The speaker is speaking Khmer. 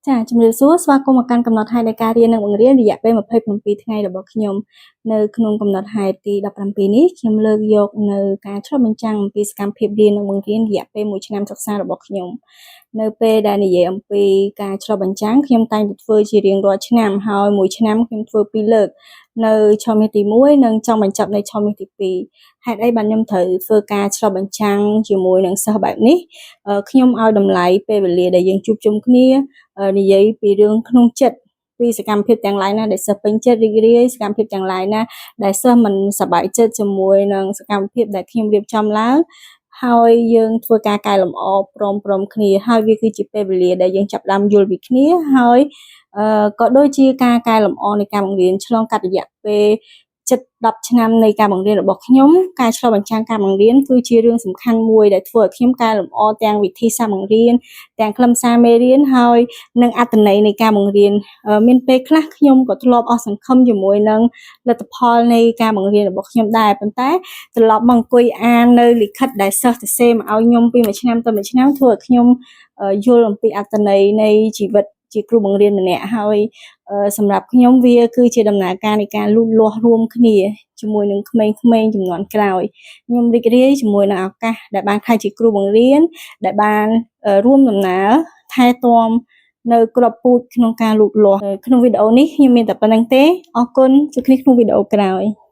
ចាជំរាបសួរស្វាគមន៍មកកាន់កំណត់ហេតុនៃការរៀននិងបង្រៀនរយៈពេល27ថ្ងៃរបស់ខ្ញុំនៅក្នុងកំណត់ហេតុទី17នេះខ្ញុំលើកយកនៅការឆ្លុះបញ្ចាំងអំពីសកម្មភាពរៀននិងបង្រៀនរយៈពេល1ឆ្នាំសិក្សារបស់ខ្ញុំនៅពេលដែលនិយាយអំពីការឆ្លុះបញ្ចាំងខ្ញុំតែងតែធ្វើជារៀងរាល់ឆ្នាំហើយមួយឆ្នាំខ្ញុំធ្វើពីរលើកនៅឆមាសទី1និងចង់បញ្ចប់នៅឆមាសទី2ហេតុអីបានខ្ញុំត្រូវធ្វើការឆ្លុះបញ្ចាំងជាមួយនឹងសិស្សបែបនេះខ្ញុំឲ្យតម្លៃពេលវេលាដែលយើងជួបជុំគ្នានិយាយពីរឿងក្នុងចិត្តពីសកម្មភាពទាំងឡាយណាដែលសិស្សពេញចិត្តរីករាយសកម្មភាពទាំងឡាយណាដែលសិស្សមិនសប្បាយចិត្តជាមួយនឹងសកម្មភាពដែលខ្ញុំរៀបចំឡើងហើយយើងធ្វើការកែលម្អព្រមព្រំគ្នាហើយវាគឺជាពេលវេលាដែលយើងចាប់ផ្ដើមយល់ពីគ្នាហើយក៏ដូចជាការកែលម្អនៃការបង្រៀនឆ្លងកាត់រយៈពេលជិត10ឆ្នាំនៃការបង្រៀនរបស់ខ្ញុំការឆ្លុះបញ្ចាំងការបង្រៀនគឺជារឿងសំខាន់មួយដែលធ្វើឲ្យខ្ញុំកែលម្អទាំងវិធីសាស្ត្របង្រៀនទាំងខ្លឹមសារមេរៀនហើយនិងអត្ថន័យនៃការបង្រៀនមានពេលខ្លះខ្ញុំក៏ធ្លាប់អស់សង្ឃឹមជាមួយនឹងលទ្ធផលនៃការបង្រៀនរបស់ខ្ញុំដែរប៉ុន្តែត្រឡប់មកអង្គុយអាននៅលិខិតដែលសិស្សសរសេរមកឲ្យខ្ញុំពីមួយឆ្នាំទៅមួយឆ្នាំធ្វើឲ្យខ្ញុំយល់អំពីអត្ថន័យនៃជីវិតជាគ្រូបង្រៀនម្នាក់ហើយសម្រាប់ខ្ញុំវាគឺជាដំណើរការនៃការលូតលាស់រួមគ្នាជាមួយនឹងក្មេងៗជំនាន់ក្រោយខ្ញុំរីករាយជាមួយនឹងឱកាសដែលបានក្លាយជាគ្រូបង្រៀនដែលបានរួមដំណើរថែទាំនៅគ្រាប់ពូជក្នុងការលូតលាស់ក្នុងវីដេអូនេះខ្ញុំមានតែប៉ុណ្ណឹងទេអរគុណជួបគ្នាក្នុងវីដេអូក្រោយ។